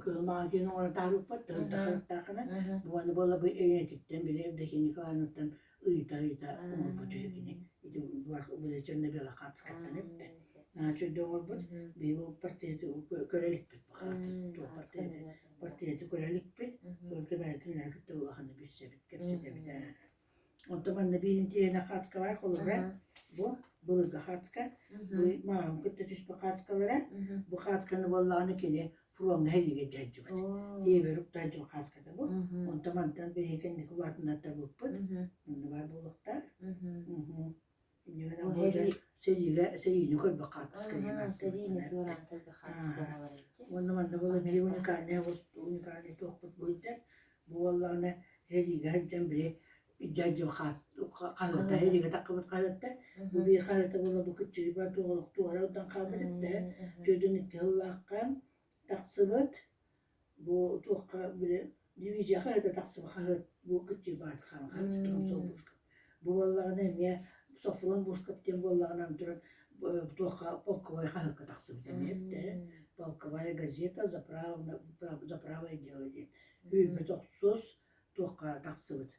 Кыһыл маҥан киһини оҥорон таһаарбыппат, тыһырда-харахтааххына, бу аны буолла бу эйэтиттэн били Евдокия Николаевнаттан ыйыта-ыйыта оҥорбут үһү кини. Ити били Чернобелохатскаттан эптэ. Наһаа үчүгэй оҥорбут. Биһиги ол портреты көрө иликпит. Туох портреты портреты көрө иликпит. Только бэйэ кинилэри кытта улаханнык билсэбит, кэпсэтэбит ээ. Онтон манна биир интириэнэ хаацка баар холобура бу былыргы хаацка бу мааҕын кытта түспүт хаацкалара бу хаацканы буоллаҕына кини фроҥҥа сэриигэ дьайдьыбыт ийэбэр уктаайдьыбыт хаацката бу онтон мантан биһиги кэнники улаатыннартарбыппыт онно баар буолуохтаах инньэ гынан бу сэриигэ сэриини көрбөх хаартыска диэн уонна манна буола биир уникальный уникальный туохпут бу Бу буоллаҕына сэриигэ сылдьан били дьадьым хаһыата сэриигэ таххыбыт хаһыаттар. Бу биир хаһыата буола бу кыччыгыйба туора удан хаалбыт этэ. 42 сыллаахха тахсыбыт. Бу туохха били дивизия хаһыата тахсыбыт хаһыат бу кыччыгыйбаат хаалан хаалбыт Бушков. Бу буоллаҕына эмиэ Софрон Бушков диэн буоллаҕына туран туохха полковой хаһыакка тахсыбыт эмиэ эттэ. Полковая газета за правое дело диэн Үүрбүт охсус туохха тахсыбыт,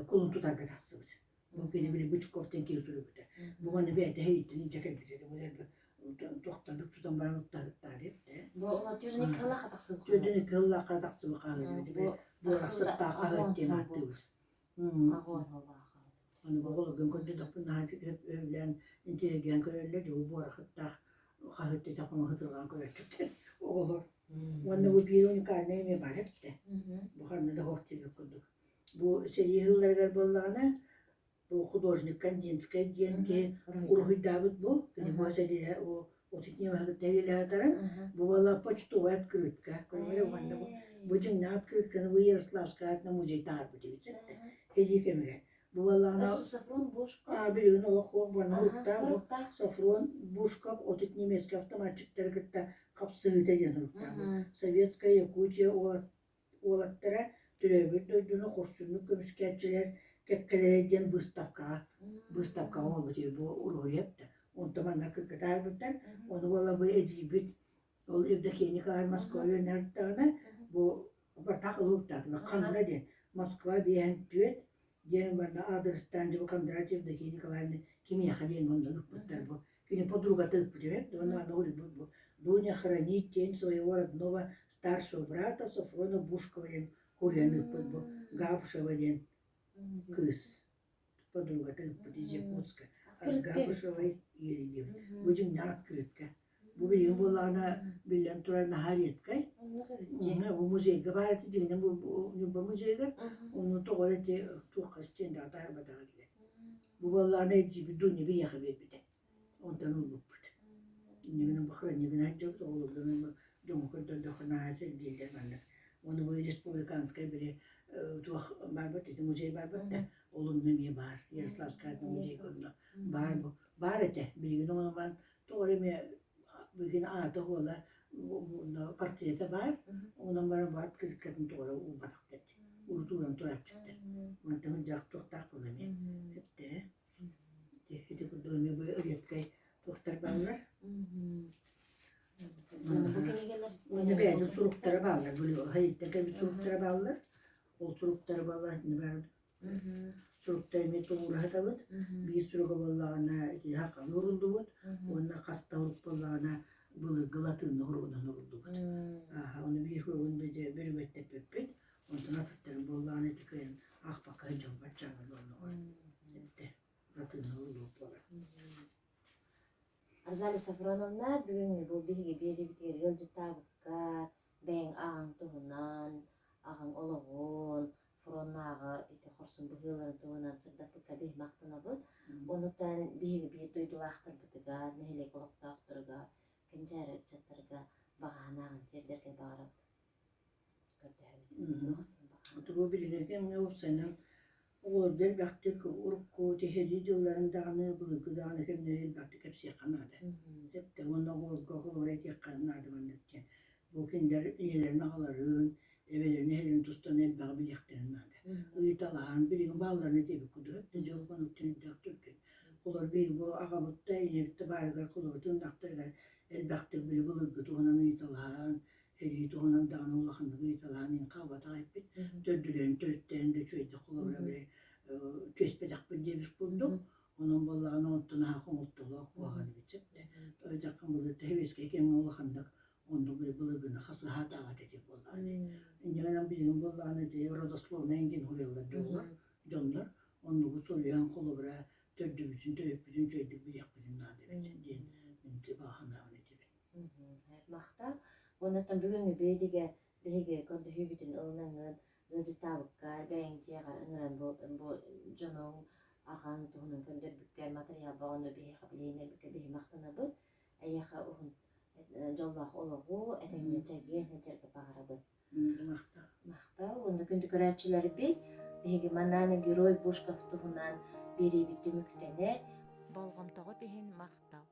кулун тутарга тахсыбыт. Бу кини били Бычков диэн киһи суруйбута. Бу маны бэйэтэ иһиттэн илдьэ кэлбит этэ. Бу туохтан бүк тутан баран уттаһыттаа диэбитэ. Бу түөртүн икки сыллаахха тахсыбыт. Түөртүн икки сыллаахха тахсыбыт хаһыат эбит. Буорахсыттаах хаһыат диэн ааттыыбыт. Аны бу оҕолоргун көрдөрдөхпүн наһаа өбүлээн интириэһиргээн көрөллөр, дьэ буорахыттаах хаһыат диэтэхпинэ ытырҕаан көрөөччүктэр оҕолор. Уонна бу биир уникальнай эмиэ баар эбит Бу ханна да суох диэбит курдук. Бу сэрии сылларыгар буоллаҕына, бу художник Кандинскай диэн киһи уруһуйдаабыт бу. Кини бу сэриигэ отут Бу буола почтовая открытка. Көрүҥ уонна бу бу дьиҥнээх открытканы бу Ярославскай аатынан музей таһаарбыт эбит сэттэ. Сэрии кэмигэр. Бу буоллаҕына Софрон Бушков. Билигин олох суох буолна уруттаах бу Софрон Бушков 30 немецкэй автоматчиктары кытта хапсыһыыта диэн уруттаах. Советская Якутия уолаттара төрөөбүт дойдуну хорсуннук көмүскээччилэр кэккэлэрэ диэн быыстапкаҕа быыстапкаҕа оҥорбут бу уруһуйа эбитэ. Онтон манна кытаарбыттар. Ону буола бу эдьиийбит ол Евдокия Николаевна Москва үөрэнэртэҕинэ бу бартаах ылыктаатыма ханна диэн Москва биэһэн түөрт диэн манна аадырыстаан дьэ бу Кондратьев Евдокия Николаевна кимиэхэ диэн онно ыыппыттар бу кини подругата ыыппыт эбит уонна аны уруйбут бу Дуня хранит тень своего родного старшего брата Софрона Бушкова диэн хуруйан ыыппыт бу Габышева диэн кыыс подругата ыыппыт из Якутска Габышевой Ири диэбит бу дьиҥнээх открытка бу билигин буоллаҕына биллэн турар наһаа редкай бу музейга баар этэ дьиҥинэн бу Ньурба музейыгар ону тоҕо эрэ ити туохха стендэҕэ таһаарбатах этилэр Бу буоллаҕына эдьиийбит Дуня биһиэхэ биэрбитэ. Онтон ылбыппыт. Инньэ гынан бу хронигынан дьон оҕолордон дьоҥҥо көрдөрдөххө наһаа сэргииллэр маннык. Уонна бу республиканскай били туох баарбыт ити музей баарбыт да ол онно эмиэ баар. Ярославскай аатынан музейга онно баар баар этэ. Билигин ону баран тоҕо эрэ эмиэ билигин аата-суола портрета баар. Онон баран бу открыткатын тоҕо эрэ уурбатахтар дии. Урут ууран турааччыттар. Мантан үрдээх туохтаах буолла эмиэ. Эптэрэ. Ити курдук эмиэ бу редкай туохтар бааллар. Уонна бэйэтин суруктара бааллар. Били хайыттан кэлбит суруктара бааллар. Ол суруктары бааллар итини баар. Суруктар эмиэ тугураһатабыт. Биир суруга буоллаҕына ити хахалы уруллубут уонна хаста урук буоллаҕына былыргы латыынны уругунан уруллубут. Ааһа ону биир суругун да дьэ бөрүгэттэппиппит. Онтон атыттарын буоллаҕына ити кыайан аахпакка сылдьалбат чааҥы буоллаҕа. Эттэ латыынны уруллубут буолар. Розалия Софроновна бүгүҥҥү бу биһиги биэриибитигэр ыалдьыттаабыкка бэйэҥ аҕаҥ туһунан, аҕаҥ олоҕун, фроннааҕы ити хорсун быһыыларын туһунан сырдаппыкка биһи махтанабыт. Онуттан биһиги биир дойдулаахтарбытыгар, нэһилиэк олохтоохторугар, кэнчээри ыччаттарга баҕа санааҕын тиэрдэргэ баҕарабыт. Көрдөһөбүт. Бу билиҥҥи кэмҥэ уопсайынан Оҕолорго элбэхтик урукку тиһэлии дьылларын даҕаны, былыргы даҕаны кэмнэри элбэхтик кэпсиэххэ наада. Сөптө уонна оҕолорго оҕолору этиэххэ наада маннык диэн. Бу кинилэр ийэлэрин аҕаларын, эбэлэрин эһэлэрин тустан элбэҕи билиэхтэрин наада. Ыйыталаһан, билигин баалларын этиэбит курдук, өттө дьыл хонуктун үрдээх түргэн. Олор биһиги бу аҕабыт да, ийэбит да баарыгар холобуртун ынахтарыгар элбэхтик били былыргы туһунан ыйыталаһан, Сэрии туһунан даҕаны улаханнык ыйыталаан иһин хаалбатах эппит, төрдүлэрин төрүттэрин да үчүгэйдик холобура били түөспэтэхпит диэбит курдук. Онон буоллаҕына онтон аһа хомолтолоох куһаҕан эбит сөп да. Тоойдоххо былыр сэбиэскэй кэмҥэ улаханнык оннук били былыргыны хасыһаатаабат этик буоллаҕа дии. Инньэ гынан билигин буоллаҕына ити родословнай диэн суруйаллар дьоллор, дьоннор оннугу суруйан холобура төрдүбүтүн төрүппүтүн үчүгэйдик билиэхпитин наада эбит диэн мин баҕа санаабын этибин. Махтал. Уоннаттан бүгүҥҥү биэриигэ биһиги көрдөһүүбүтүн ылынаҥҥын, ыалдьыттаабыккар, бэйэҥ дьиэҕэр ыҥыран бу, бу дьонуҥ, аҕаҥ туһунан көрдөрбүккэр, матырыйаал бөҕөнү биһиэхэ билиһиннэрбиккэ биһи махтанабыт. Эйиэхэ уһун дьоллоох олоҕу, этэҥҥэ чэгиэн сылдьарга баҕарабыт. Махтал. Махтал. Уонна күндү көрөөччүлэрбит, биһиги Манана Герой Бушков туһунан биэриибит түмүктэнэр. Болҕомтоҕут иһин махтал.